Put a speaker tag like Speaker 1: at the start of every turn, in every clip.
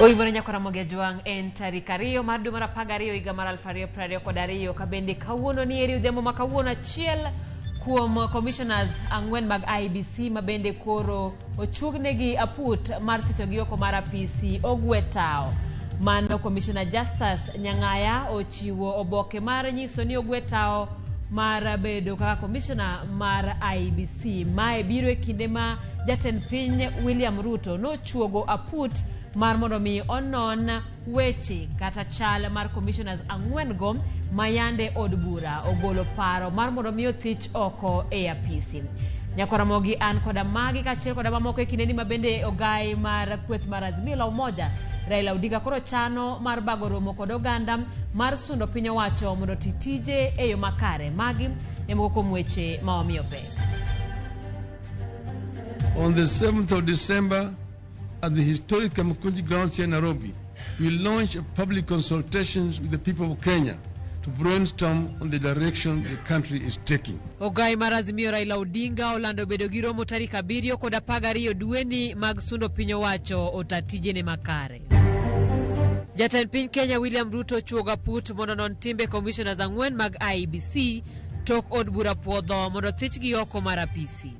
Speaker 1: Oimore nyako Ramogi Ajwang' en tarik 2 mar dwe mar 12 higa mar 2022 ka bende kawuono ni eri odhiambo ma kawuono achiel kuom commissioners 4 mag IEBC ma bende koro ochuognegi aput mar thichogi oko mar apisi ogwe tao. Mano Commissioner Justus Nyang'aya ochiwo oboke mar nyiso ni ogwe tao mar bedo kaka commissioner mar IEBC. Mae biro e kinde ma jatend piny William Ruto nochuogo aput mar mondo mi onon weche kata chal mar commissioners 4 go ma yande od bura ogolo paro mar mondo mi othich oko e apisi. Nyako Ramogi an koda magi kaachiel koda mamoko e kindeni ma bende ogai mar kweth mar Azimio la Umoja Raila Odinga koro chano mar bago romo kod oganda mar sundo piny owacho mondo oti tije e yo makare. Magi e moko kuom weche ma wamiyo pek.
Speaker 2: On the 7th of December, at the historic Kamukunji grounds here in Nairobi, we launch a public consultations with the people of Kenya to brainstorm on the direction the country is taking.
Speaker 1: Ogai mar Azimio Raila Odinga olando bedo gi romo tarik 7 kod 12 dweni mag sundo piny owacho ota tijene makare. Jatend piny Kenya William Ruto ochuogo aput mondo onon timbe commissioners 4 mag IEBC tok od bura puodho mondo thichgi oko mar apisi.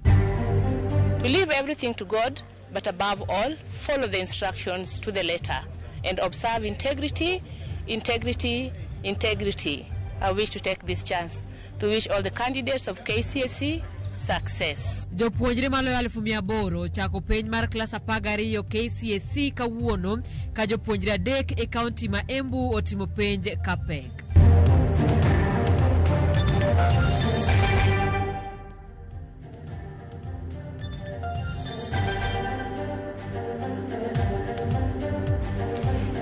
Speaker 3: We leave everything to God, but above all, follow the instructions to the letter and observe integrity, integrity, integrity. I wish to take this chance to wish all the candidates of KCSE success.
Speaker 1: Jopuonjre maloyo 800,000 ochako penj mar klas 12 KCSE kawuono ka jopuonjre 3 e kaunti ma Embu otimo penj kapek.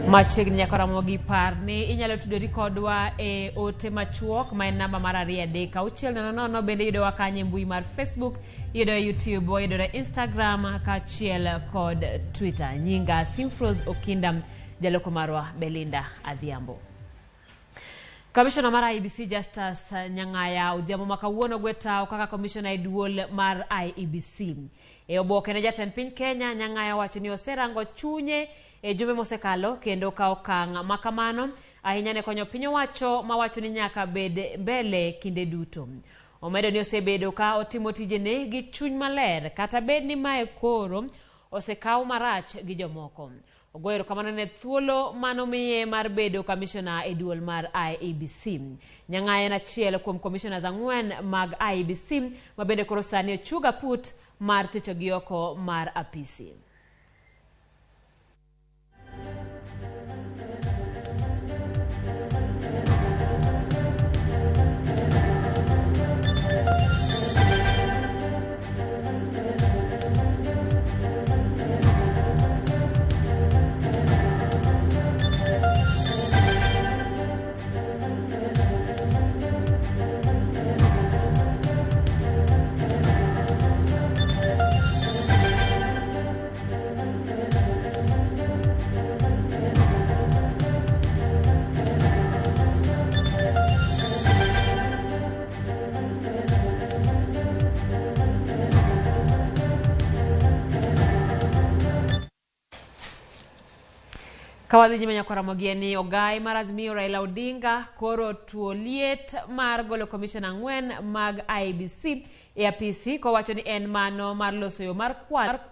Speaker 1: Machiegni nyako Ramogi par ni inyalo tudori kodwa e ote machuok ma en namba mar 2 3 6 0 0 bende yudowa kanyo e mbui mar Facebook, yudowa e YouTube, wayudore Instagram kaachiel kod Twitter. Nyinga Simfrose Okinda, jaloko marwa Belinda Adhiambo. Commissioner mar IEBC Justus Nyang'aya odhiambo ma kawuono gwe tao kaka commissioner e duol mar IEBC. E oboke ne jatend piny Kenya, Nyang'aya wacho ni oserango chunye e jumbe mosekalo kendo kawo okang' ma kamano ahinya ne konyo piny owacho mawacho ni nyaka bed mbele kinde duto. Omedo ni osebedo ka otimo tijene gi chuny maler kata bed ni mae koro osekaw marach gi jomoko. Ogoyo erokamano ne thuolo manomiye mar bedo commissioner e duol mar IEBC. Nyang'aya en achiel kuom commissioners 4 mag IEBC ma bende koro sani ochuog aput mar thichogi oko mar apisi. Kawadhi nyime nyako Ramogi ni ogai mar Azimio Raila Odinga koro tuo liet mar golo commissioner 4 mag IEBC e apisi kowacho ni en mano mar loso yo mar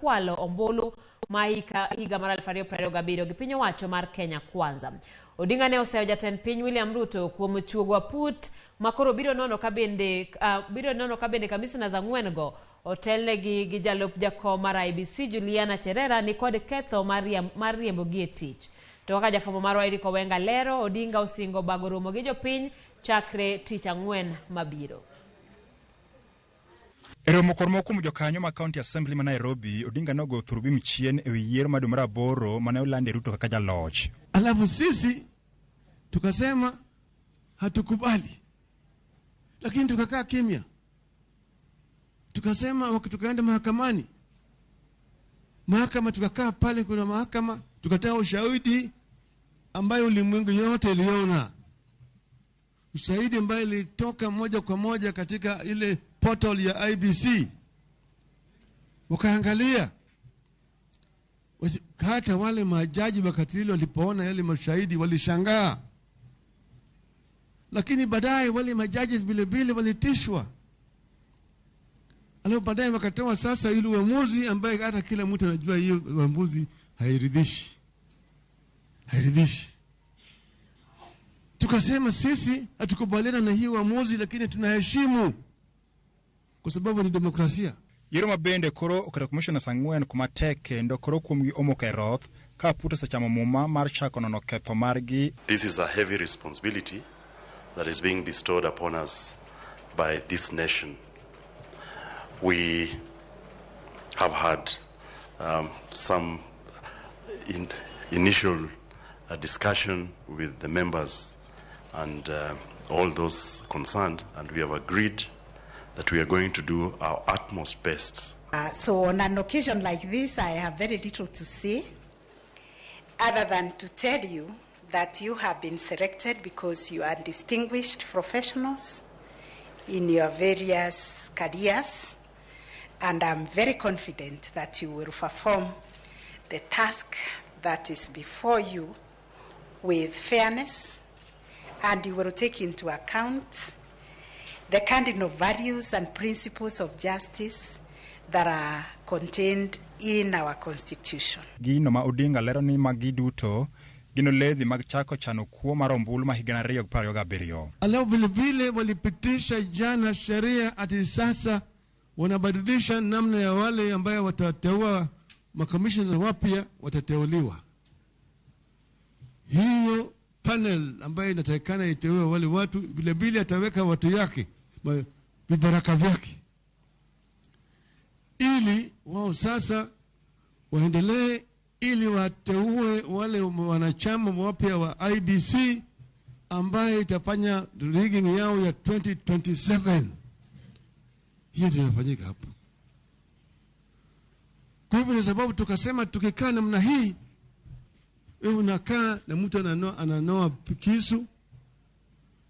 Speaker 1: kwalo ombulu ma higa mar 2027 gi piny owacho mar Kenya Kwanza. Odinga ne oseyo jatend piny William Ruto kuom chuogo aput ma koro biro nono ka bende commissioners 4 go otelnegi gi jalup jakom mar IEBC Juliana Cherera ni kod ketho mar riembogi e tich. To kaka jafwambo marwa Eric Owenga lero, Odinga osingo bago romo gi jopiny chakre tich ang'wen mabiro.
Speaker 4: E romo kod moko kuom jokanyo mag County Assembly ma Nairobi, Odinga nogo thurubim chien ewi yiero mar dwe mar 8 mane olande Ruto kaka jaloch.
Speaker 2: Alafu sisi tukasema hatukubali, lakini tukakaa kimya. Tukasema tukaenda mahakamani. Mahakama tukakaa pale, kuna mahakama tukatoa ushahidi ambayo ulimwengu yote iliona. Ushahidi ambayo ilitoka moja kwa moja katika ile portal ya IEBC. Wakaangalia. Hata wale majaji wakati ile walipoona yale mashahidi walishangaa, lakini baadaye wale majaji vile vile walitishwa. Alafu baadaye wakatoa sasa ile uamuzi ambaye hata kila mtu anajua hiyo uamuzi hairidhishi, hairidhishi. Tukasema sisi hatukubaliana na hii uamuzi, lakini tunaheshimu kwa sababu ni demokrasia.
Speaker 4: Yiero ma bende koro oketo commissioners ang'wen kuma tek kendo koro kuomgi omoko e roth ka Aput osechamo muma mar chako nono ketho margi.
Speaker 5: This is a heavy responsibility that is being bestowed upon us by this nation. We have had some initial discussion with the members and all those concerned, and we have agreed that we are going to do our utmost best.
Speaker 6: So on an occasion like this, I have very little to say other than to tell you that you have been selected because you are distinguished professionals in your various careers, and I'm very confident that you will perform the task that is before you with fairness, and you will take into account the cardinal values and principles of justice that are contained in our Constitution.
Speaker 4: Gino ma Odinga lero ni magi duto gin oledhi mag chako chano kuo mar ombulu ma higa 2027.
Speaker 2: Alafu vile vile walipitisha jana sheria ati sasa wanabadilisha namna ya wale ambayo watateua makamishna wapya watateuliwa. Hiyo panel ambayo inatakikana iteue wale watu, vile vile ataweka watu yake, vibaraka vyake, ili wao sasa waendelee, ili wateue wale wanachama wapya wa IEBC ambaye itafanya rigging yao ya 2027. Hiyo ndio inafanyika hapo. Kwa hivyo ni sababu tukasema tukikaa namna hii, wewe unakaa na mtu ananoa kisu,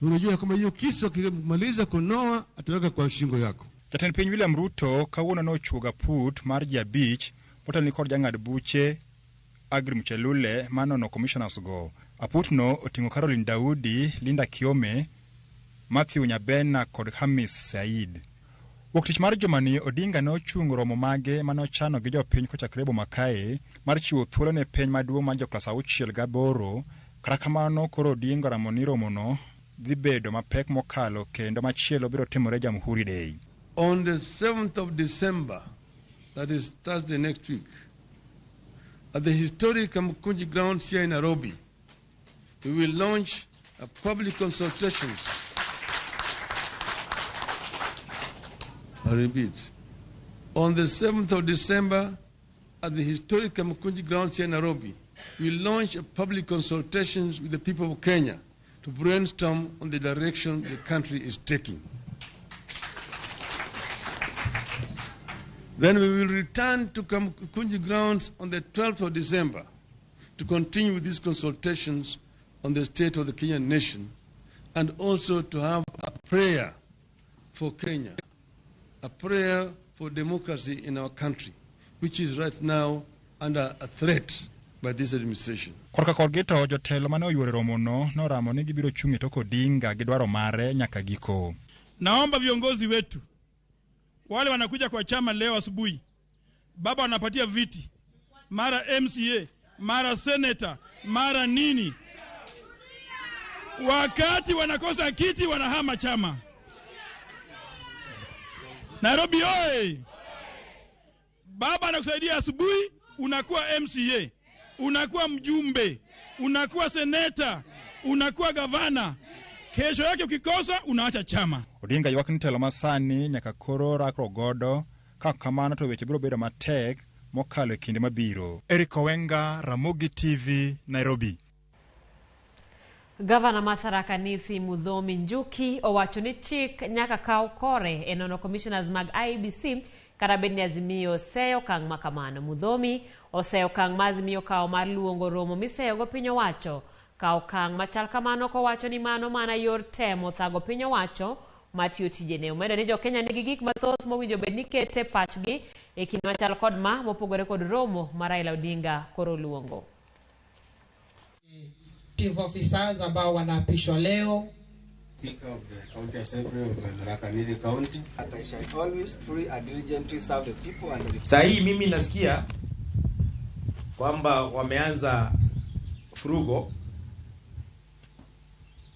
Speaker 2: unajua kama hiyo kisu akimaliza kunoa ataweka kwa shingo yako.
Speaker 4: Jatend piny William Ruto kawuono nochuogo aput mar ji 5 motelo kod jang'ad buche Agri Muchelule manono commissioners go. Aput no oting'o Caroline Daudi, Linda Kiome, Matthew Nyabena kod Hamis Said. Wuok tich mar jumani, Odinga ne ochungo romo mage mane ochano gi jopiny kochakore e boma kae mar chiwo thuolo ne penj maduong' mar joklas 6 gi 8. Kata kamano koro Odinga oramo ni romono dhi bedo mapek mokalo kendo machielo biro timore Jamhuri Day.
Speaker 2: On the 7th of December, that is Thursday next week, at the historic Kamukunji grounds here in Nairobi, we will launch a public consultations. I repeat, on the 7th of December, at the historic Kamukunji grounds here in Nairobi, we will launch a public consultations with the people of Kenya to brainstorm on the direction the country is taking. Then we will return to Kamukunji grounds on the 12th of December to continue with these consultations on the state of the Kenyan nation, and also to have a prayer for Kenya, a prayer for democracy in our country, which is right now under a threat by this administration.
Speaker 4: Korka korgi to jotelo mane oyuoro romono noramo ni gibiro chung' e tok Odinga gi dwaro mare nyaka giko.
Speaker 7: Naomba viongozi wetu wale wanakuja kwa chama leo asubuhi, baba wanapatia viti, mara MCA, mara senator, mara nini. Wakati wanakosa kiti wanahama chama. Nairobi oye! Baba anakusaidia asubuhi, unakuwa MCA, unakuwa mjumbe, unakuwa seneta, unakuwa gavana. Kesho yake ukikosa unaacha chama.
Speaker 4: Odinga ywak ni telo masani nyaka koro rakruok godo, ka ok kamano to weche biro bedo matek mokalo e kinde mabiro. Eric Owenga, Ramogi TV, Nairobi.
Speaker 1: Gavana ma Tharaka Nithi Muthomi Njuki owacho ni chik nyaka kaw kore e nono commissioners mag IEBC kata bed ni Azimio oseyo okang' ma kamano. Muthomi oseyo okang' ma Azimio okawo mar luongo romo miseyogo piny owacho. Kawo okang' machal kamano kowacho ni mano mana yor temo thago piny owacho matiyo tijene. Omedo ni jokenya nigi gik mathoth mowinjo bed ni kete pachgi e kinde machal kod ma mopogore kod romo ma Raila Odinga koro luongo.
Speaker 8: Chief officers ambao wanaapishwa leo.
Speaker 9: Speaker of the County Assembly of Tharaka Nithi County.
Speaker 10: That I shall always truly and diligently serve the people and the
Speaker 11: Saa hii mimi nasikia kwamba wameanza furugo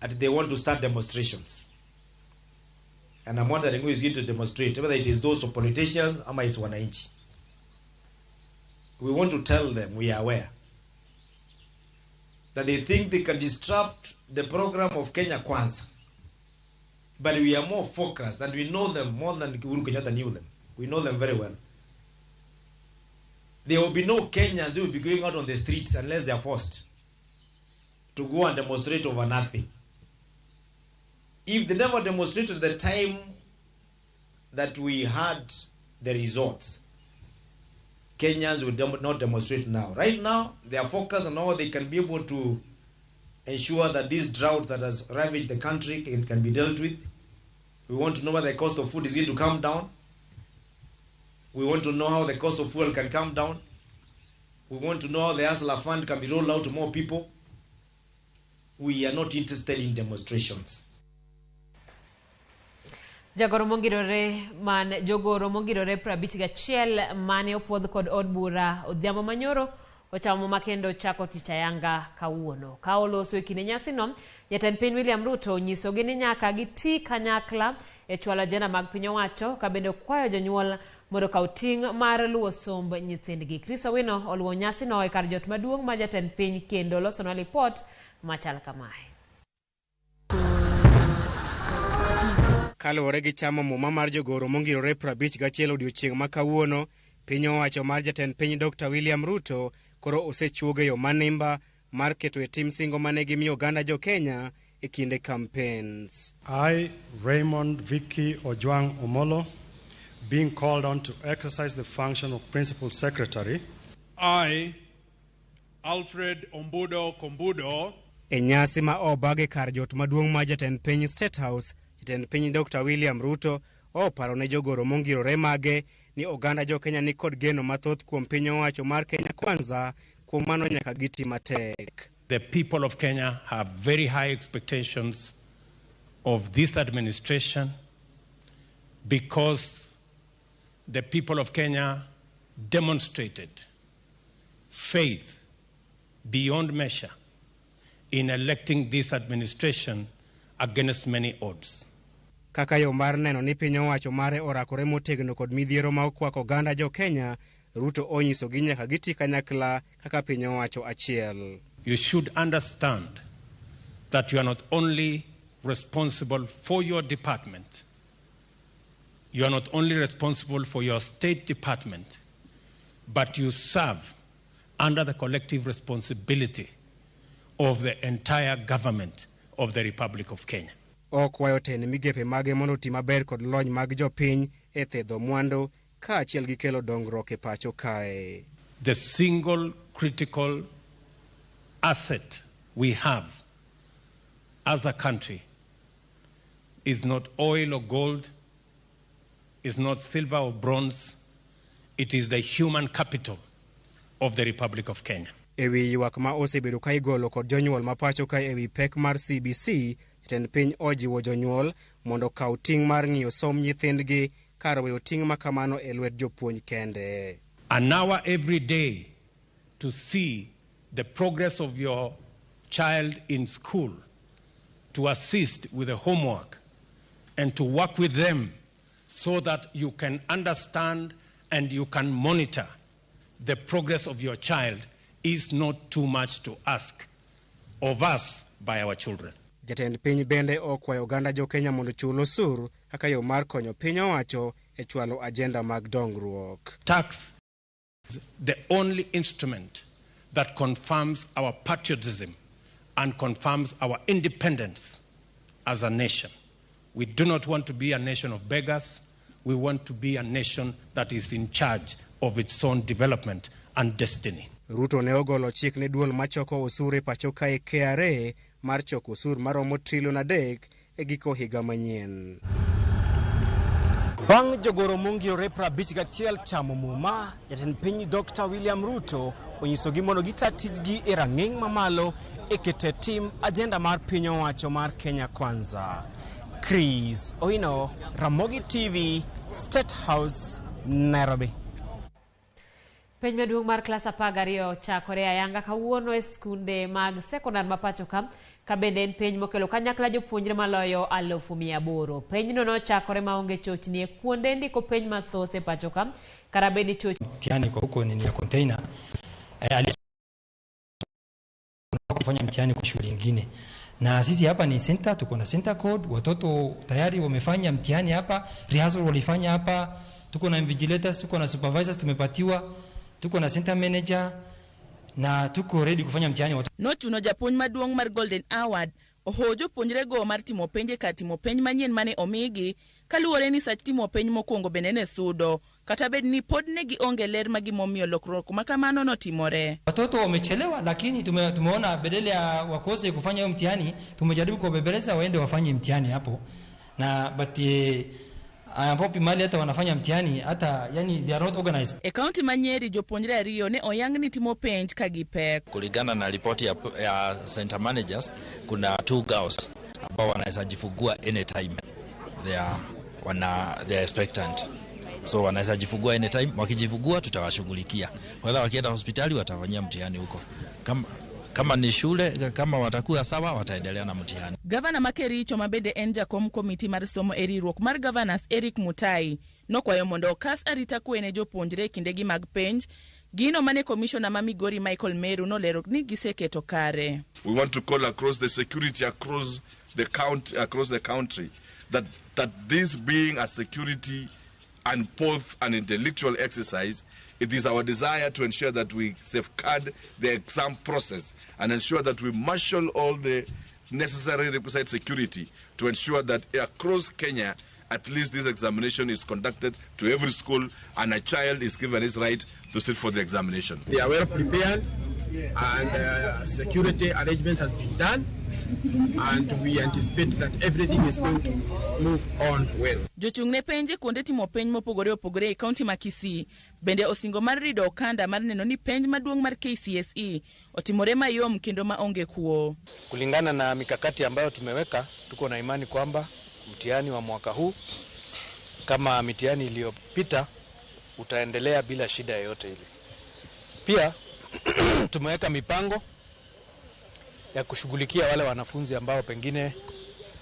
Speaker 11: and they want to start demonstrations. And I'm wondering who is going to demonstrate, whether it is those of politicians ama it's wananchi. We want to tell them we are aware that they think they can disrupt the program of Kenya Kwanza. But we are more focused and we know them more than Uhuru Kenyatta knew them. We know them very well. There will be no Kenyans who will be going out on the streets unless they are forced to go and demonstrate over nothing. If they never demonstrated the time that we had the results, Kenyans will not demonstrate now. Right now, they are focused on how they can be able to ensure that this drought that has ravaged the country can be dealt with. We want to know whether the cost of food is going to come down. We want to know how the cost of fuel can come down. We want to know how the Hustler Fund can be rolled out to more people. We are not interested in demonstrations.
Speaker 1: Jagoro mongirore man jogoro mongirore 51 mane opuodh kod od bura odhiambo manyoro ochamo makendo chako tich ayanga kawuono. Ka oloso e kinde nyasino, jatend piny William Ruto onyisogi ni nyaka giti kanyakla e chwalo ajenda mag piny owacho ka bende okwayo jonyuol mondo okaw ting' mar luwo somb nyithindgi. Chris Owino oluwo nyasino e kar jot maduong' mar jatend piny kendo losonwa lipot machal kamae.
Speaker 12: Kaluwore gi chamo muma mar jogoro mongirore 51 odiochieng' ma kawuono, piny owacho mar jatend piny Dr. William Ruto koro osechuogo yo manimba mar keto e tim singo mane gimiyo oganda jo Kenya e kinde campaigns.
Speaker 13: I, Raymond Vicky Ojwang Omolo, being called on to exercise the function of Principal Secretary.
Speaker 14: I, Alfred Ombudo Kombudo.
Speaker 12: E nyasi ma obag e kar jot maduong' mar jatend piny State House, jatend piny Dr. William Ruto oparo ne jogoro mongirore mage ni oganda jo Kenya ni kod geno mathoth kuom piny owacho mar Kenya Kwanza, kuom mano nyaka giti matek.
Speaker 15: The people of Kenya have very high expectations of this administration because the people of Kenya demonstrated faith beyond measure in electing this administration against many odds.
Speaker 12: Kaka yo mar neno ni piny owacho mare orakore motegno kod midhiero ma okwako oganda jo Kenya, Ruto onyisogi nyaka giti kanyakla kaka piny owacho achiel.
Speaker 15: You should understand that you are not only responsible for your department, you are not only responsible for your state department, but you serve under the collective responsibility of the entire government of the Republic of Kenya.
Speaker 12: Okwayo tend migepe mage mondo oti maber kod lony mag jopiny e thedho mwandu kaachiel gi kelo dongruok e pacho kae.
Speaker 15: The single critical asset we have as a country is not oil or gold, is not silver or bronze, it is the human capital of the Republic of Kenya.
Speaker 12: E wi ywak ma osebedo ka igolo kod jonyuol ma pacho kae e wi pek mar CBC, jatend piny ojiwo jonyuol mondo okaw ting' mar ng'iyo som nyithindgi kar weyo ting' ma kamano e lwet jopuonj kende.
Speaker 15: An hour every day to see the progress of your child in school, to assist with the homework, and to work with them so that you can understand and you can monitor the progress of your child is not too much to ask of us by our children.
Speaker 12: Jatend piny bende okwayo oganda jo Kenya mondo ochul osuru kaka yo mar konyo piny owacho e chwalo ajenda mag dongruok.
Speaker 15: Tax is the only instrument that confirms our patriotism and confirms our independence as a nation. We do not want to be a nation of beggars. We want to be a nation that is in charge of its own development and destiny.
Speaker 12: Ruto ne ogolo chik ne duol machoko osuru e pacho kae KRA mar choko osuru maromo trilion 3 e giko higa manyien.
Speaker 16: Bang' jogoro mongirore 51 chamo muma, jatend piny Dr. William Ruto onyisogi mondo gita tijgi e rang'iny mamalo e keto e tim ajenda mar piny owacho mar Kenya Kwanza. Chris Owino, Ramogi TV, State House, Nairobi.
Speaker 1: Penj maduong' mar klas 12 ochakore ayanga kawuono e skunde mag sekondar ma pacho ka, ka bende en penj mokelo kanyakla jopuonjre maloyo 800,000. Penjno nochakore maonge chochni e kuonde ndiko penj mathoth e pacho ka, kata bed ni chochni
Speaker 17: Mtihani kwa huko ni ya container kufanya mtihani kwa shule nyingine. Na sisi hapa ni center, tuko na center code, watoto tayari wamefanya mtihani hapa, rehearsal walifanya hapa, tuko na invigilators, tuko na supervisors tumepatiwa, tuko na center manager na tuko ready kufanya mtihani watoto.
Speaker 18: Nochuno japuonj maduong' mar Golden Award oho jopuonjrego mar timo penj e kar timo penj manyien mane omigi kaluwore ni sach timo penj mokwongo bende ne sudo kata bed ni pod ne gionge ler ma gimomiyo lokruok ma kamano notimore.
Speaker 17: Watoto wamechelewa, lakini tumeona badala ya wakose kufanya hiyo mtihani, tumejaribu kuwabembeleza waende wafanye mtihani hapo na but ambapo mali hata wanafanya mtihani hata yani they are not organized.
Speaker 18: E kaunti ma Nyeri jopuonjre ariyo ne oyang ni timo penj ka gipek.
Speaker 19: Kulingana na ripoti ya center managers, kuna 2 girls ambao wanaweza jifungua anytime. They are expectant. So wanaweza jifungua anytime, wakijifungua tutawashughulikia. Wala wakienda hospitali watafanyia mtihani huko. Kama ni shule, kama watakuwa sawa wataendelea na mtihani.
Speaker 18: Gavana ma Kericho ma bende en jakom komiti mar somo e riwruok mar Governors Eric Mutai nokwayo mondo okas arita kwe ne jopuonjre e kindegi mag penj, gino mane komishona ma Migori Michael Meru nolero ni giseketo kare.
Speaker 20: We want to call across the security across the country, across the country that this being a security and both an intellectual exercise, it is our desire to ensure that we safeguard the exam process and ensure that we marshal all the necessary requisite security to ensure that across Kenya, at least this examination is conducted to every school and a child is given his right to sit for the examination.
Speaker 21: They are well prepared and security arrangement has been done and we anticipate that everything is going to move on well.
Speaker 18: Jochung' ne penj e kuonde timo penj mopogore opogore e kaunti ma Kisii bende osingo mar rido okanda mar neno ni penj maduong' mar KCSE otimore mayom kendo ma onge kuo.
Speaker 22: Kulingana na mikakati ambayo tumeweka, tuko na imani kwamba mtihani wa mwaka huu kama mitihani iliyopita utaendelea bila shida yoyote ile. Pia tumeweka mipango ya kushughulikia wale wanafunzi ambao pengine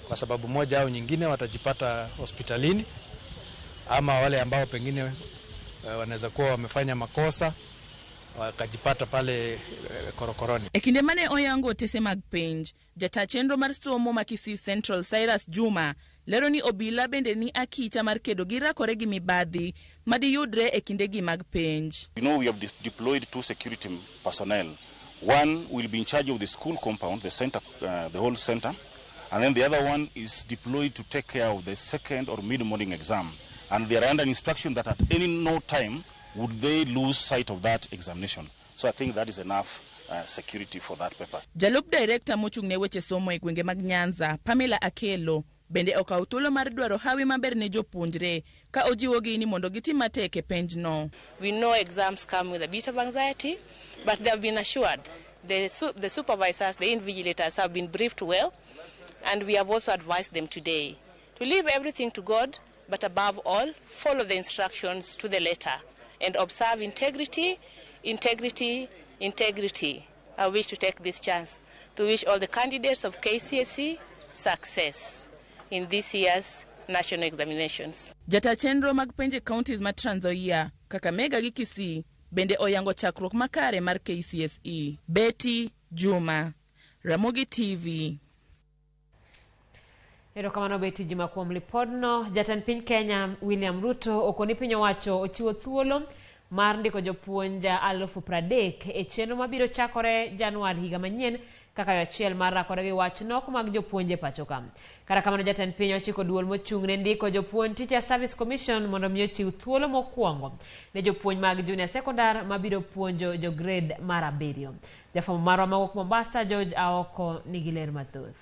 Speaker 22: kwa sababu moja au nyingine watajipata hospitalini ama wale ambao pengine wanaweza kuwa wamefanya makosa wakajipata pale korokoroni.
Speaker 18: E kinde mane oyango otese mag penj, jata chenro mar somo ma Kisii Central Cyrus Juma lero ni obila bende ni akicha mar kedo gi rakore gi mibadhi madiyudre e kindegi mag penj.
Speaker 23: You know, we have deployed 2 security personnel. One will be in charge of the school compound, the center, the whole center, and then the other one is deployed to take care of the second or mid-morning exam. And they are under instruction that at any no time would they lose sight of that examination. So I think that is enough security for that paper.
Speaker 18: Jalup director mochung' ne weche somo e gwenge mag Nyanza, Pamela Akelo, bende okawo thuolo mar dwaro hawi maber ne jopuonjre ka ojiwogi ni mondo gitim matek e penjno.
Speaker 3: We know exams come with a bit of anxiety, but they have been assured. The supervisors, the invigilators have been briefed well, and we have also advised them today to leave everything to God, but above all, follow the instructions to the letter and observe integrity, integrity, integrity. I wish to take this chance to wish all the candidates of KCSE success in this year's national examinations.
Speaker 18: Jata chenro mag penje counties ma Trans Nzoia, Kakamega gi Kisii bende oyango chakruok makare mar KCSE. Betty Juma, Ramogi TV.
Speaker 1: Erokamano Betty Juma kuom lipodno. Jatend piny Kenya William Ruto okoni piny owacho ochiwo thuolo mar ndiko jopuonj 30,000 e chenro mabiro chakore Januar higa manyien kaka yo achiel mar rakore gi wach nok mag jopuonj e pacho ka. Kata kamano jatend piny ochiko duol mochung' ne ndiko jopuonj Teacher Service Commission mondo mi ochiw thuolo mokwongo ne jopuonj mag junior secondary mabiro puonjo jo grade mar 7. Jafwambo marwa mawuok Mombasa George Aoko nigi ler mathoth.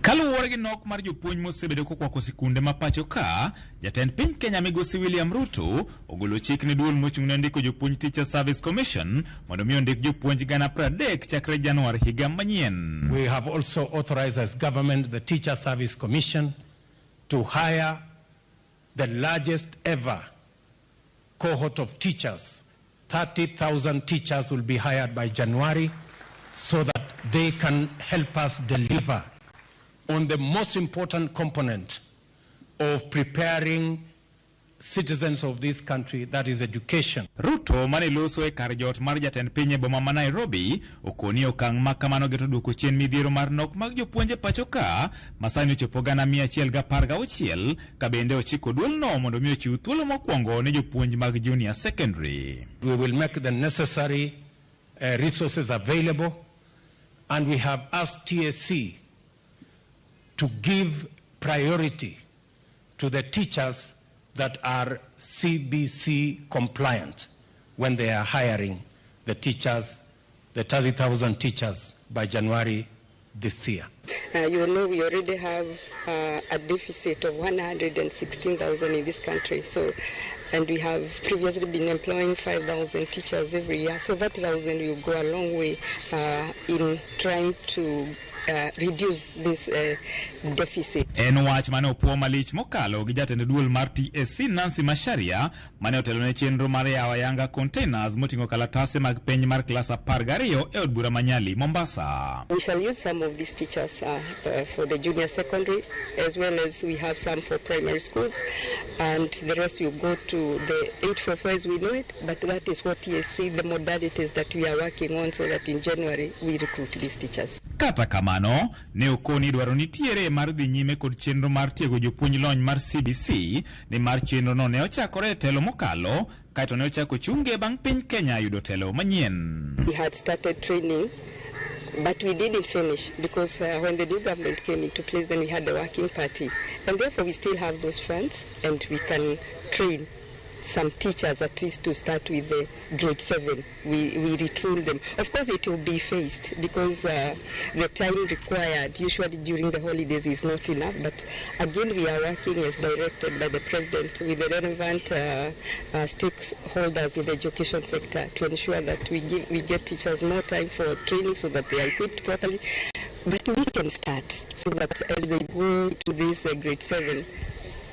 Speaker 2: Kaluwore gi nok mar jopuonj mosebedo kokwako sikunde ma pacho ka, jatend piny Kenya migosi William Ruto ogolo chik ne duol mochung' ne ndiko jopuonj Teacher Service Commission mondo mi ondik jopuonj 30,000 chakre Januar higa manyien.
Speaker 15: We have also authorized as government the Teacher Service Commission to hire the largest ever cohort of teachers. 30,000 teachers will be hired by January so that they can help us deliver on the most important component of preparing citizens of this country, that is education.
Speaker 2: Ruto mane loso e kar jot mar jatend piny e boma ma Nairobi okoni okang' ma kamano geto duoko chien midhiero mar nok mag jopuonj e pacho ka ma sani ochopo 116,000 ka bende ochiko duolno mondo mi ochiw thuolo mokwongo ne jopuonj mag junior secondary.
Speaker 15: We will make the necessary resources available, and we have asked TSC to give priority to the teachers that are CBC compliant when they are hiring the teachers, the 30,000 teachers by January this year.
Speaker 5: You know, we already have a deficit of 116,000 in this country. So, and we have previously been employing 5,000 teachers every year. So that 1,000 will go a long way in trying to reduce this deficit.
Speaker 2: En wach mane opuo malich mokalo gi jatend duol mar TSC Nancy Macharia mane otelo ne chenro mar yawo ayanga containers moting'o kalatase mag penj mar klas 12 e od bura ma Nyali, Mombasa.
Speaker 5: We shall use some of these teachers for the junior secondary, as well as we have some for primary schools, and the rest will go to the 844 as we know it, but that is what TSC, the modalities that we are working on so that in January we recruit these teachers.
Speaker 2: Kata kamano, ne okoni dwaro nitiere mar dhi nyime kod chenro mar tiego jopuonj lony mar CBC ni mar chenro no ne ochakore e telo mokalo kaeto ne ochako chunge bang' piny Kenya yudo telo manyien.
Speaker 5: We had started training, but we didn't finish because when the new government came into place, then we had the working party, and therefore we still have those funds and we can train some teachers at least to start with the grade 7. We retool them. Of course it will be phased because the time required usually during the holidays is not enough, but again we are working as directed by the president with the relevant stakeholders in the education sector to ensure that we get teachers more time for training so that they are equipped properly. But we can start so that as they go to this grade 7,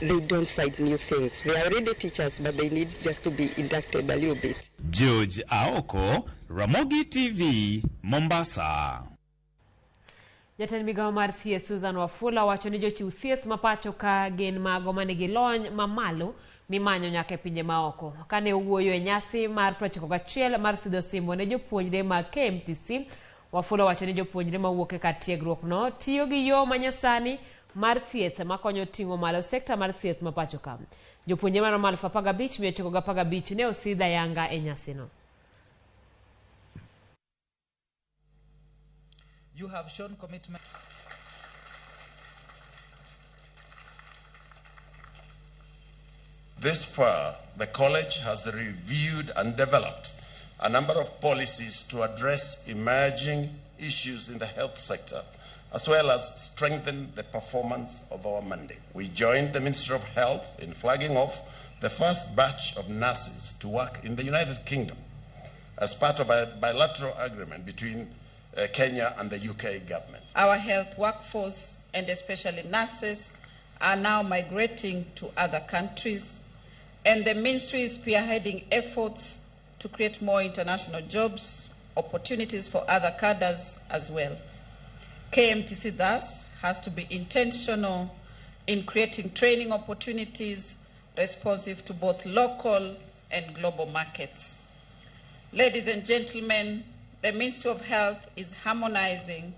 Speaker 5: they don't find new things. They are already teachers, but they need just to be inducted a little bit.
Speaker 2: George Aoko, Ramogi TV, Mombasa.
Speaker 1: Jatend migawo mar thieth Susan Wafula wacho ni jochiw thieth ma pacho ka gin mago manigi lony mamalo mimanyo nyaka e pinje maoko. Kane owuoyo e nyasi mar 91 mar sidho osimbo ne jopuonjre mag KMTC, Wafula wacho ni jopuonjre mawuok e kar tiegruok no tiyo gi yo manyasani mar thieth makonyo ting'o malo sekta mar thieth ma pacho ka. Jopuonjre maromo 15,915 ne osidh ayanga e nyasino.
Speaker 6: You have shown commitment.
Speaker 24: This far, the college has reviewed and developed a number of policies to address emerging issues in the health sector, as well as strengthen the performance of our mandate. We joined the Ministry of Health in flagging off the first batch of nurses to work in the United Kingdom as part of a bilateral agreement between Kenya and the UK government.
Speaker 25: Our health workforce, and especially nurses, are now migrating to other countries, and the ministry is spearheading efforts to create more international jobs, opportunities for other cadres as well. KMTC thus has to be intentional in creating training opportunities responsive to both local and global markets. Ladies and gentlemen, the Ministry of Health is harmonizing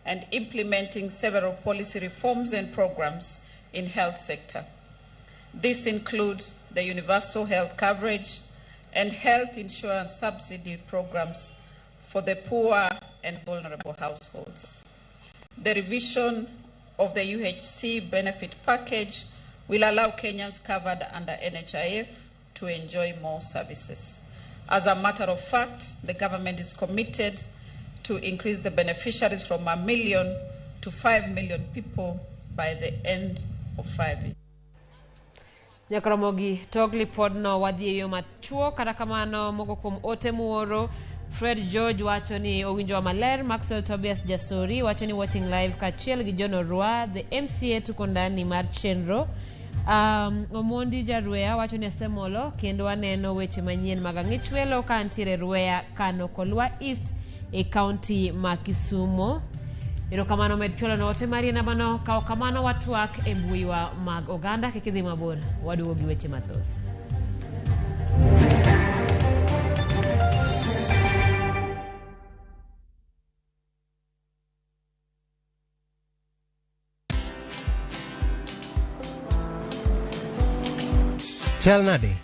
Speaker 25: and implementing several policy reforms and programs in health sector. This includes the universal health coverage and health insurance subsidy programs for the poor and vulnerable households. The revision of the UHC benefit package will allow Kenyans covered under NHIF to enjoy more services. As a matter of fact, the government is committed to increase the beneficiaries from 1 million to 5 million people by the end of 5 years.
Speaker 1: Nyakromogi tok lipodno wadhi e yo machuok kata kamano moko kuom ote muoro Fred George wacho ni owinjowa maler. Maxwell Tobias Jasori wacho ni watching live kaachiel gi John Orwa the MCA tuko ndani mar chenro. Omondi Jarweya wacho ni asemolo kendo aneno weche manyien mag ang'ich welo ka antiere Rweya Kano Kolwa East e kaunti ma Kisumo. Erokamano med chwalo na ote mari e nambano kawo kamano watwak e mbuiwa mag oganda kik idhi mabor waduogo gi weche mathoth.
Speaker 4: Chal nade?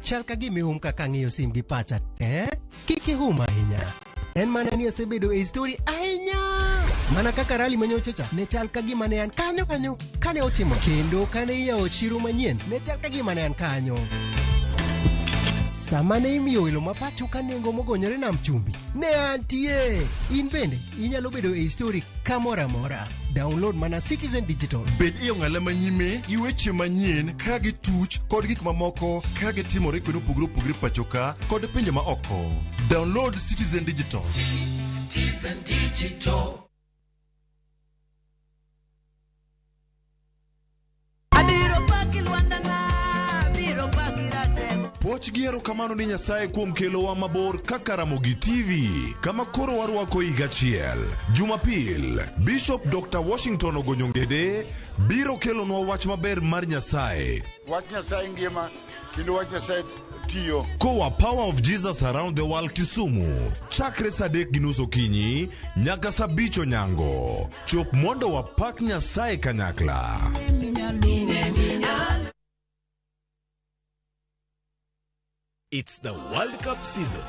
Speaker 4: Chal ka gima ihum kaka ang'iyo sim gi pacha, eh? Kik ihum ahinya. En mana ni asebedo e story ahinya. Mana kaka rally manyocha cha, ne chal ka gima ne an kanyo kanyo kane otimo. Kendo kane iyawo chiro manyien, ne chal ka gima ne an kanyo. Sama ne imiyo welo ma pacho ka nengo mogonyore nam chumbi, ne antie. In bende inyalo bedo e story kamoro amora. Download mana Citizen Digital.
Speaker 7: Bed e ong'ala manyime gi weche manyien ka gituch kod gik mamoko ka gitimore kuonde mopogore opogore pacho ka kod pinje ma oko. Download Citizen Digital.
Speaker 8: Citizen Digital.
Speaker 9: Abiro paki Lwandana, abiro paki ratego.
Speaker 7: Puoch gi erokamano ni Nyasaye kuom kelowa mabor kaka Ramogi TV, kama koro warwako higa achiel. Jumapil, Bishop Dr. Washington Ogonyo Ngede biro kelonwa wach maber mar Nyasaye.
Speaker 10: Wach Nyasaye ngima kendo wach Nyasaye tiyo.
Speaker 7: Koa Power of Jesus Around the World Kisumu, chakre saa 3:30 okinyi nyaka saa 5 onyango. Chop mondo wapak Nyasaye kanyakla.
Speaker 26: It's the World Cup season.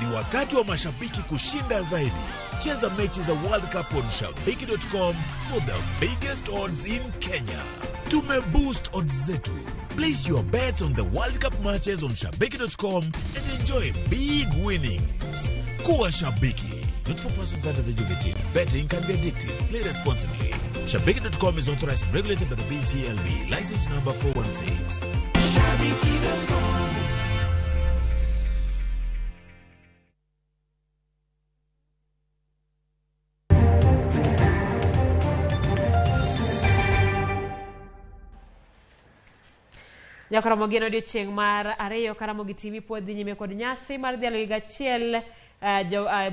Speaker 26: Ni wakati wa mashabiki kushinda zaidi. Cheza mechi za World Cup on shabiki.com for the biggest odds in Kenya. Tume boost odds zetu. Place your bets on the World Cup matches on shabiki.com and enjoy big winnings. Kuwa shabiki. Not for persons under the age of 18. Betting can be addictive. Play responsibly. Shabiki.com is authorized and regulated by the BCLB. License number 416.
Speaker 8: Shabiki.com.
Speaker 1: Nyakoromogi en odiochieng' mar ariyo ka Ramogi TV pod dhi nyime kod nyasi mar dhialo higa achiel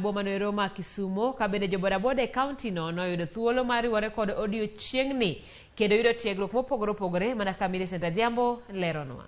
Speaker 1: boma no ero ma Kisumo ka bende jo bodaboda e kaunti no noyudo thuolo mar riwore kod odiochieng'ni kendo yudo tiegruok mopogore opogore mana kaka Millicent Adhiambo leronwa.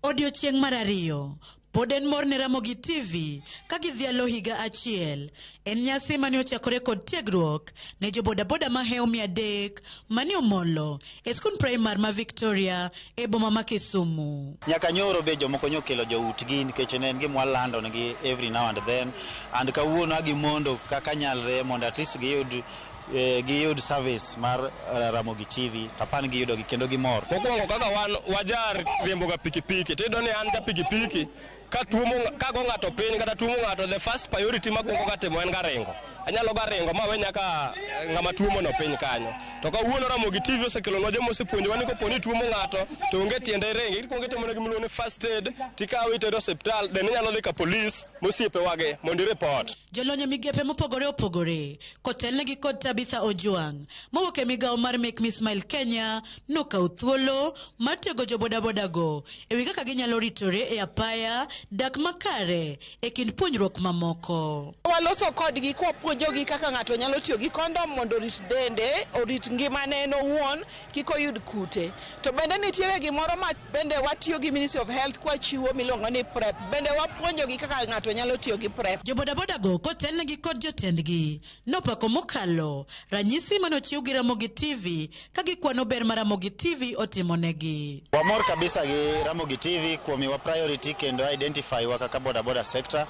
Speaker 27: Odiochieng' mar ariyo pod en mor ne Ramogi TV ka gidhialo higa achiel. En nyasi mane ochakore kod tiegruok ne jo bodaboda mahewo 300 mane omolo e skund primar ma Victoria e boma ma Kisumu.
Speaker 28: Nyaka nyoro be jomoko nyokelo joutgi nikech ne en gima walando negi every now and then, and kawuono agimondo kaka nyalre mondo at least giyud service mar Ramogi TV tapan giyudo gi kendo gimor.
Speaker 29: Mokwongo kaka wan wajar riembo ga pikipiki, tiyudo ni an ja pikipiki ka tuomo ka go ng'ato piny kata tuomo ng'ato, the first priority makwongo ga timo en ga ringo. Anyalo ga ringo ma we nyaka ng'ama tuomo no piny kanyo. To kawuono Ramogi TV osekelonwa joma osepuonjowa ni kopo ni tuomo ng'ato to onge tiende ringo, ikuongo itimo ne gima iluongo ni first aid, tikawe itere osiptal, then inyalo dhi ka polis mosiepewagi mondo i-report.
Speaker 27: Jolony e migepe mopogore opogore kotelnegi kod Tabitha Ojwang' mowuok e migawo mar Make Me Smile Kenya nokawo thuolo mar tiego jo bodaboda go ewi kaka ginyalo ritore e apaya, dak makare e kind puonjruok mamoko.
Speaker 30: Waloso kodgi kwapuonjogi kaka ng'ato nyalo tiyo gi kondom mondo orit dende, orit ngimane en owuon, kik oyud kute. To bende nitiere gimoro ma bende watiyo gi Ministry of Health kwachiwo miluongo ni PrEP. Bende wapuonjogi kaka ng'ato nyalo tiyo gi PrEP.
Speaker 27: Jo bodaboda go kotelnegi kod jotendgi nopako mokalo ranyisi mane ochiw gi Ramogi TV ka gikwano ber ma Ramogi TV otimonegi.
Speaker 28: Wamor kabisa gi Ramogi TV kuom miwa priority kendo identify wa kaka bodaboda sector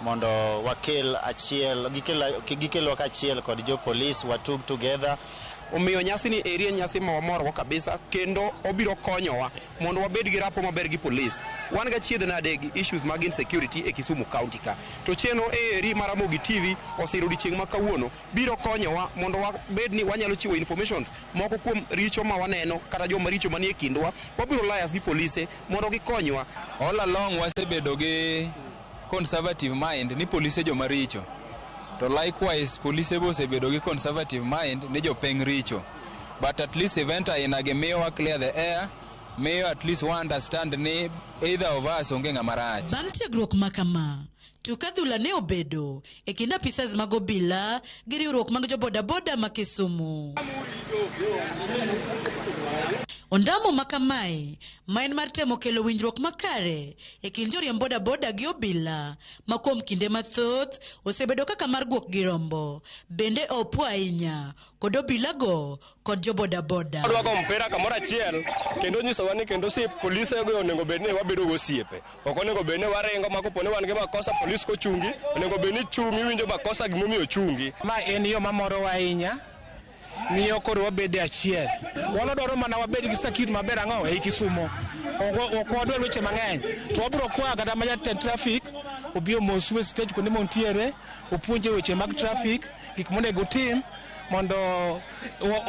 Speaker 28: mondo wakel achiel, gikelwa kaachiel kod jo police watug together.
Speaker 11: Omiyo nyasi ni eri en nyasi ma wamorgo kabisa kendo obiro konyowa mondo wabed gi rapport maber gi polis. Wan ga chiedh nade gi issues mag insecurity e Kisumu County ka. To chenro eri mar Ramogi TV osiro odiochieng' ma kawuono biro konyowa mondo wabed ni wanyalo chiwo informations moko kuom richo ma waneno kata joma richo manie kindwa. Wabiro liaise gi polise mondo gikonywa.
Speaker 12: All along wasebedo gi conservative mind ni polise joma richo. To likewise polise be osebedo gi conservative mind ni jopeng richo. But at least event aina gi miyowa clear the air, miyo at least wa understand ni either of us onge ng'ama rach.
Speaker 27: Bang' tiegruok ma kama, tuk adhula ne obedo e kind apisas mag obila gi riwruok mag jobodaboda ma Kisumu. Ondamo ma kamae, ma en mar temo kelo winjruok makare e kind joriemb bodaboda gi obila ma kuom kinde mathoth osebedo kaka mar guok gi rombo, bende opuo ahinya kod obilago kod jobodaboda.
Speaker 29: Wadwa mpira kamoro achiel kendo nyisowa ni kendo si polise go onego bed ni wabedo go osiepe. Ok onego bed ni waringo ma kopo ni wan gi makosa polis kochungi, onego bed ni chung' iwinjo makosa gimomiyo ochungi.
Speaker 13: Ma en yo mamorowa ahinya. Miyo koro wabedo e achiel. Wan wadwaro mana wabed gi security maber ang'o ei Kisumo. Ok wadwar weche mang'eny. To wabiro kwayo kata ma jatend traffic obi omosu e stage kuonde montiere, opuonje weche mag traffic, gik monego otim mondo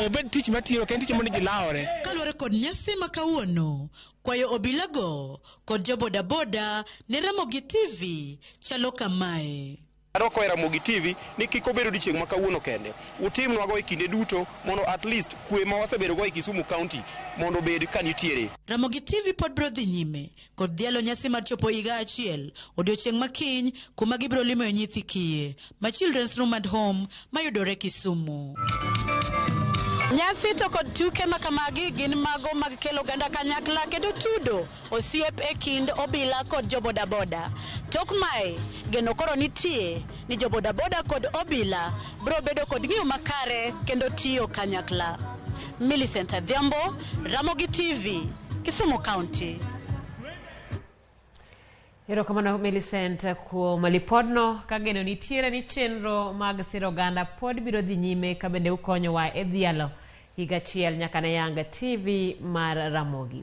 Speaker 13: obed tich matiyo, ok en tich mondo ji lawore.
Speaker 27: Kaluwore kod nyasi ma kawuono, kwayo obilago kod jobodaboda ne Ramogi TV chalo kamae.
Speaker 11: Adwa kwayo Ramogi TV ni kik obed odiochieng' ma kawuono kende. Utimnwago e kinde duto mondo at least kwe ma wasebedo go e Kisumu County mondo obed ka nitiere.
Speaker 27: Ramogi TV pod biro dhi nyime kod dhialo nyasi mar chopo higa achiel odiochieng' ma kiny kuma gibiro limoe nyithi kiye ma Children's Room and Home mayudore Kisumu. Nyasi to kod tuke ma kamagi gin mago mag kelo oganda kanyakla kendo tudo osiep e kind obila kod jobodaboda. Tok mae, geno koro nitie ni jobodaboda kod obila biro bedo kod ng'iyo makare kendo tiyo kanyakla. Millicent Adhiambo, Ramogi TV, Kisumu County.
Speaker 1: Erokamano Millicent kuom lipodno ka geno nitiere ni chenro mag siro oganda pod biro dhi nyime ka bende ukonyowa e dhialo higa achiel nyaka ne yang TV mar Ramogi.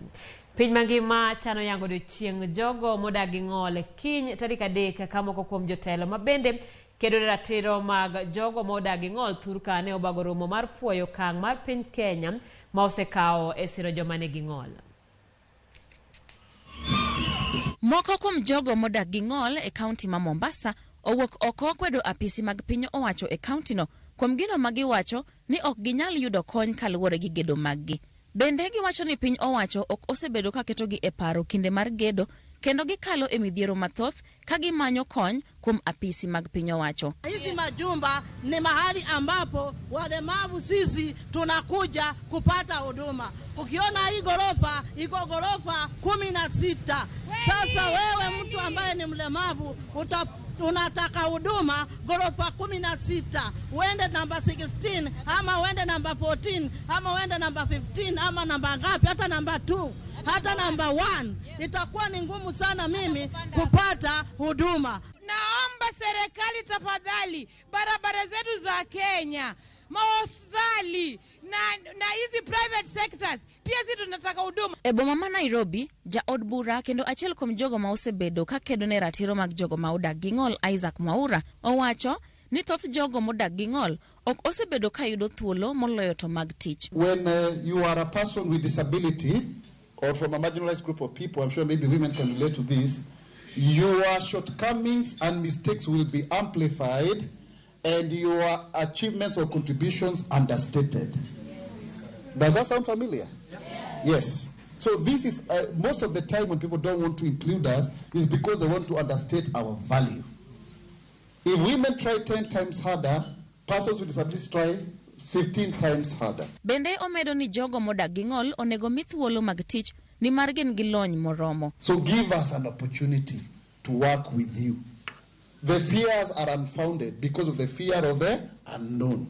Speaker 1: Piny mangima chano yango odiochieng' jogo modak gi ng'ol kiny tarik 3 ka moko kuom jotelo ma bende kedo ne ratiro mag jogo modak gi ng'ol thurka ne obago romo mar puoyo okang' mar piny Kenya ma osekawo e siro joma nigi ng'ol.
Speaker 14: Moko kuom jogo modak gi ng'ol e kaunti ma Mombasa owuok oko kwedo apisi mag piny owacho e kauntino kuom gino ma giwacho ni ok ginyal yudo kony kaluwore gi gedo maggi. Bende giwacho ni piny owacho ok osebedo ka ketogi e paro kinde mar gedo kendo gikalo e midhiero mathoth ka gimanyo kony kuom apisi mag piny owacho.
Speaker 16: Hizi majumba ni mahali ambapo walemavu sisi tunakuja kupata huduma. Ukiona hii gorofa iko gorofa 16. Sasa wewe mtu ambaye ni mlemavu unataka huduma gorofa 16, uende namba 16 ama uende namba 14 ama uende namba 15 ama namba ngapi, hata namba 2 hata namba 1, itakuwa ni ngumu sana mimi kupata huduma.
Speaker 17: Naomba serikali tafadhali, barabara zetu za Kenya, mahospitali na hizi private sectors pia sisi tunataka huduma.
Speaker 14: E boma ma Nairobi, jaod bura kendo achiel kuom jogo ma osebedo ka kedo ne ratiro mag jogo ma odak gi ng'ol Isaac Mwaura owacho ni thoth jogo modak gi ng'ol ok osebedo ka yudo thuolo moloyo to mag tich.
Speaker 19: When you are a person with disability or from a marginalized group of people, I'm sure maybe women can relate to this, your shortcomings and mistakes will be amplified and your achievements or contributions understated. Does that sound familiar? Yes. Yes. So this is, most of the time when people don't want to include us, is because they want to understate our value. If women try 10 times harder, persons with disabilities try 15 times harder.
Speaker 14: Bende omedo ni jogo modak gi ng'ol onego mi thuolo mag tich nimar gin gi lony moromo.
Speaker 19: So give us an opportunity to work with you. The fears are unfounded because of the fear of the unknown.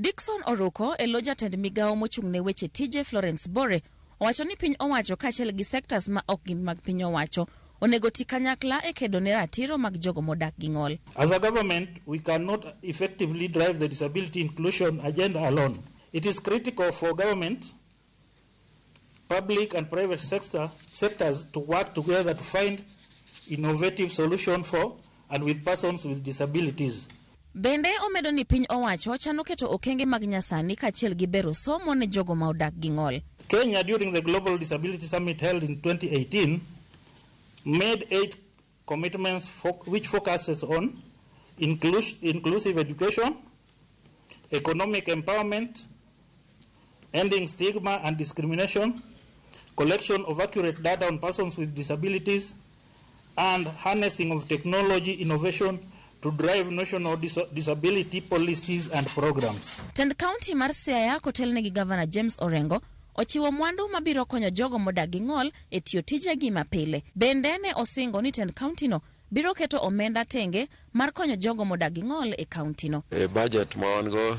Speaker 14: Dickson Oruko e lo jatend migawo mochung' ne weche tije Florence Bore owacho ni piny owacho kaachiel gi sectors ma ok gin mag piny owacho onego ti kanyakla e kedo ne ratiro mag jogo modak gi ng'ol.
Speaker 20: As a government, we cannot effectively drive the disability inclusion agenda alone.
Speaker 2: It is critical for government, public and private sectors to work together to find innovative solutions for and with persons with disabilities.
Speaker 14: Bende omedo ni piny owacho chano keto okenge mag nyasani kaachiel gi bero somo ne jogo ma odak gi ng'ol.
Speaker 2: Kenya, during the Global Disability Summit held in 2018, made 8 commitments which focuses on inclusive education, economic empowerment, ending stigma and discrimination, collection of accurate data on persons with disabilities, and harnessing of technology innovation to drive national disability policies and programs.
Speaker 14: Tend county mar Siaya kotelne gi Governor James Orengo ochiwo mwandu mabiro konyo jogo modak gi ng'ol e tiyo tijegi mapile. Bende ne osingo ni tend county no biro keto omenda tenge mar konyo jogo modak gi ng'ol e county no.
Speaker 3: E budget ma wan go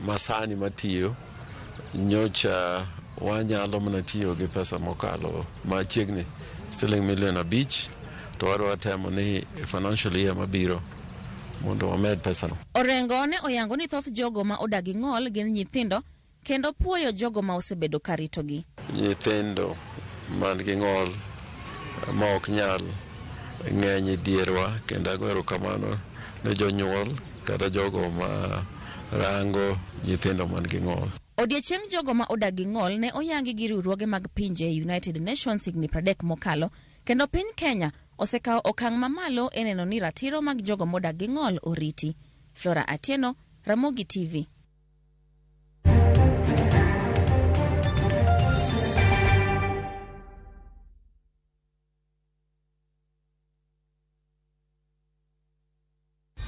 Speaker 3: masani matiyo nyocha wanyalo mana tiyo gi pesa mokalo machiegni siling milion 5 to wadwa temo ni financial year mabiro mondo wamed pesano.
Speaker 14: Orengo ne oyango ni thoth jogo ma odak gi ng'ol gin nyithindo kendo puoyo jogo ma osebedo ka ritogi.
Speaker 3: Nyithindo man gi ng'ol ma ok nyal ng'eny e dierwa kendo ago erokamano ne jonyuol kata jogo ma rango nyithindo man gi ng'ol.
Speaker 14: Odiechieng' jogo ma odak gi ng'ol ne oyangi gi riwruoge mag pinje United Nations higni 30 mokalo, kendo piny Kenya osekawo okang' mamalo e neno ni ratiro mag jogo modak gi ng'ol oriti. Flora Atieno, Ramogi TV.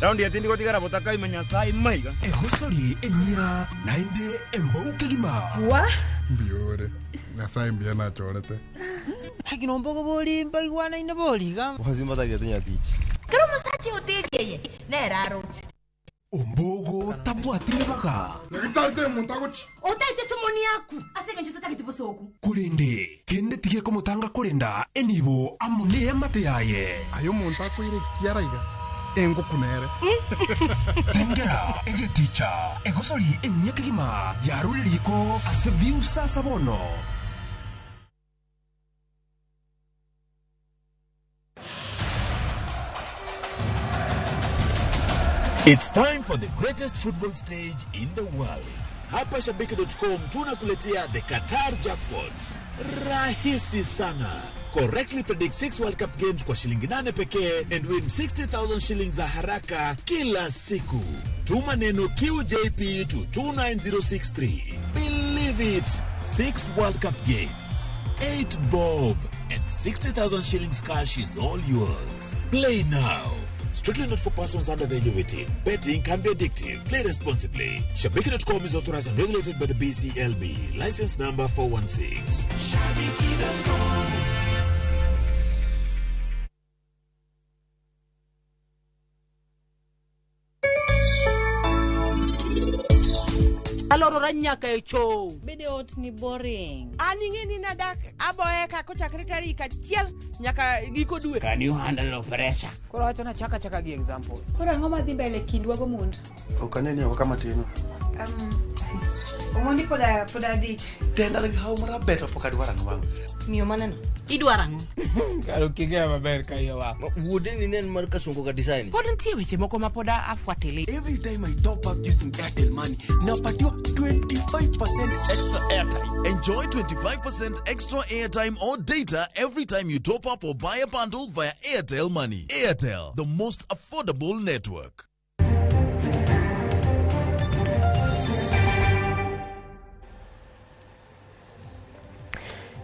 Speaker 5: Raundi ya tindi gotigara botaka imenya sai maiga.
Speaker 6: Ehosori enyira naende embouke gima.
Speaker 15: Wa?
Speaker 10: Mbiore. Nyasaye mbia na chorete.
Speaker 15: Hakino mbogo boli mbaigwana ine boliga.
Speaker 5: Wazimba tagia tinyatichi.
Speaker 18: Kero musachi hoteli yeye. Nera arochi.
Speaker 6: Ombogo tabwatire baga.
Speaker 10: Nagitarte muntagochi.
Speaker 18: Otaite somoni yaku. Asege njo tatagete bosoku.
Speaker 6: Kurende kende tige komutanga kurenda enibo amune amate yaye.
Speaker 10: Ayo muntakoire kiaraiga. Engo kunere.
Speaker 6: Tengera egeticha egosori enyekigima yaruririko ase view sasa bono.
Speaker 26: It's time for the greatest football stage in the world. Hapa Shabiki.com tunakuletea the Qatar Jackpot. Rahisi sana. Correctly predict 6 World Cup games kwa shilingi 8 pekee and win 60,000 shillings za haraka kila siku. Tuma neno QJP to 29063. Believe it. 6 World Cup games, 8 bob and 60,000 shillings cash is all yours. Play now. Strictly not for persons under the age of 18. Betting can be addictive. Play responsibly. Shabiki.com is authorized and regulated by the BCLB. License number 416.
Speaker 8: Shabiki.com.
Speaker 20: Alorora nyaka e choo.
Speaker 21: Bede ot ni boring.
Speaker 20: An ing'e ni nadak aboeka kochakre tarik 1 nyaka giko dwe.
Speaker 22: Can you handle pressure?
Speaker 13: Koro wacho na chaka chaka gi example.
Speaker 21: Koro ang'o madhi mbele kindwa go mondo?
Speaker 23: Ok aneni oko kama tino.
Speaker 21: Omondi poda dich.
Speaker 23: Tenda nigi hawo marabet pok adwaro anwang'o.
Speaker 21: Miyo maneno. Idwaro ang'o?
Speaker 13: Karo kigea maber ka iye wang'.
Speaker 22: Wuode ni nen mar Kasongo ka design.
Speaker 20: Pod nitie weche moko ma pod afuatili.
Speaker 31: Every time I top up using Airtel Money, napatiwa 25% extra airtime.
Speaker 26: Enjoy 25% extra airtime or data every time you top up or buy a bundle via Airtel Money. Airtel, the most affordable network.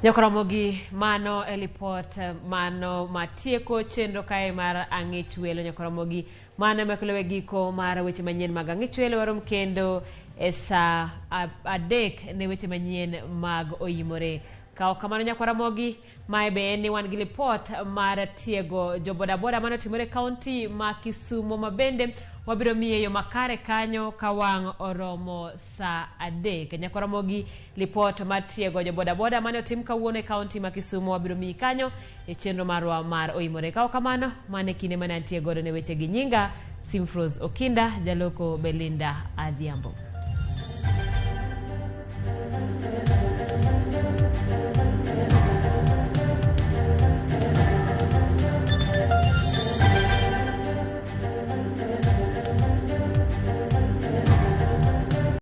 Speaker 1: Nyakoromogi mano e lipot mano matieko chenro kae mar Ang'ech Welo. Nyakoromogi mano ema giko mar weche manyien mag Ang'ech Welo. Warom kendo e saa 3 ne weche manyien mag Oyimore. Ka kamano Nyakoromogi, mae be en ni wan gi lipot mar tiego jobodaboda mano timore kaunti ma Kisumo, ma bende wabiro miye yo makare kanyo ka wang' oromo saa 3. Nyakoromogi, lipot mar tiego jobodaboda mane otim kawuono e kaunti ma Kisumo wabiro miyi kanyo e chenro marwa mar Oyimore. Ka kamano, mane kinde mane antie godo ne weche gi nyinga Simfrose Okinda, jaloko Belinda Adhiambo.